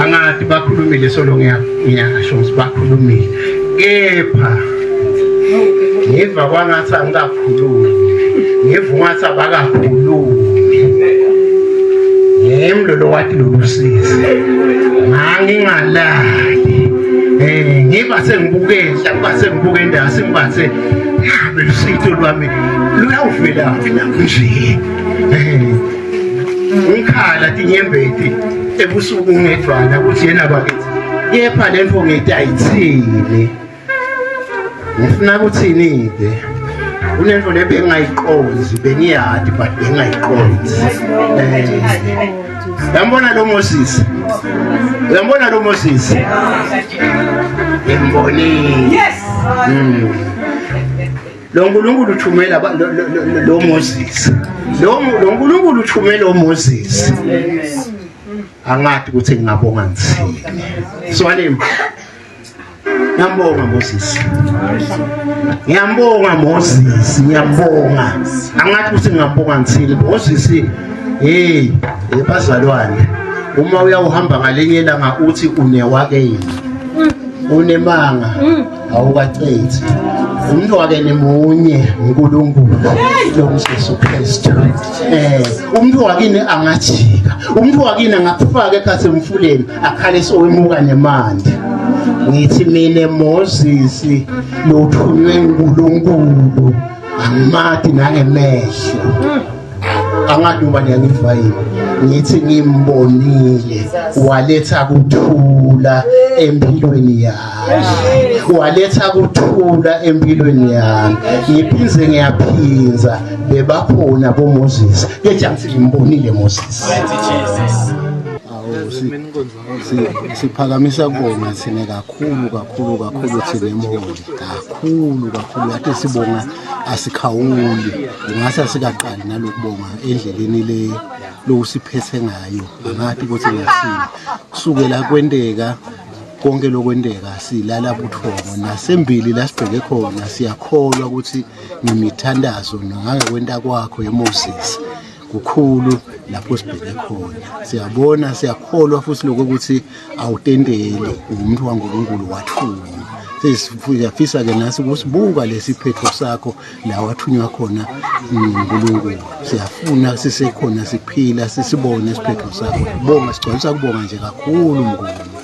Angati bakhulumile solo ngiyasho ukuthi bakhulumile. Kepha ngiva kwangathi angikakhulumi. Ngiva ungathi abakakhulumi. Ngimi lo lowathi lolu sizi. Ngangingalali. Eh ngiba sengibuke enhla, ngiba sengibuke endasi, ngibathe ngabe lusito lwami luyawuvelaphi nje. Eh ngikhala tinyembeti ebusuku ngedvwana ukuthi yena bakithi kepha le nto ngithi ayithini ngifuna ukuthini-ke kunento le bengingayiqonzi bengiyadi but bengingayiqonzi um uyambona lo Moses uyambona lo Moses ngimbonile yes mm. lo nkulunkulu uthumela lo Moses lo nkulunkulu uthumela uMoses angathi ukuthi ngingabonga ngithini swalim Ngiyambonga Moses. Ngiyambonga Moses, ngiyambonga. Angathi ukuthi ngingambonga ngithini Moses. Hey, ebazalwane. Uma uyawuhamba ngalinye ilanga uthi unewakeni. Unemanga. Awukacethi. Umuntu wake nemunye uNkulunkulu lo Jesu Kristu. Eh, umuntu wakini angajika. Umuntu wakini angakufaka ekhathi emfuleni. akhale sowemuka nemandi ngithi mina Moses lothunywe uNkulunkulu angimati nangemehlo angathi uba niyangiva yini ngithi ngimbonile waletha kuthula empilweni yami waletha kuthula empilweni yami ngiphinze ngiyaphinza bebakhona boMoses kethi angithi ngimbonile Moses Siphakamisa kubonga thina kakhulu kakhulu kakhulu thina emholi kakhulu kakhulu kade sibonga asikhawuli ngase asikaqali nalokubonga endleleni le lokusiphethe ngayo angathi ukuthi ngathini kusukela kwenteka konke lokwenteka silala buthongo nasembili la sibheke khona siyakholwa ukuthi ngemithandazo nangekwenta kwakho eMoses kukhulu lapho sibheke khona siyabona siyakholwa futhi lokho ukuthi awutendeli umuntu waNkulunkulu wathunywa siyafisa ke nasi ukusibuka lesiphetho sakho la wathunywa khona uNkulunkulu siyafuna sisekhona siphila sisibone isiphetho sakho bonga sigcwalisa kubonga nje kakhulu mnguni.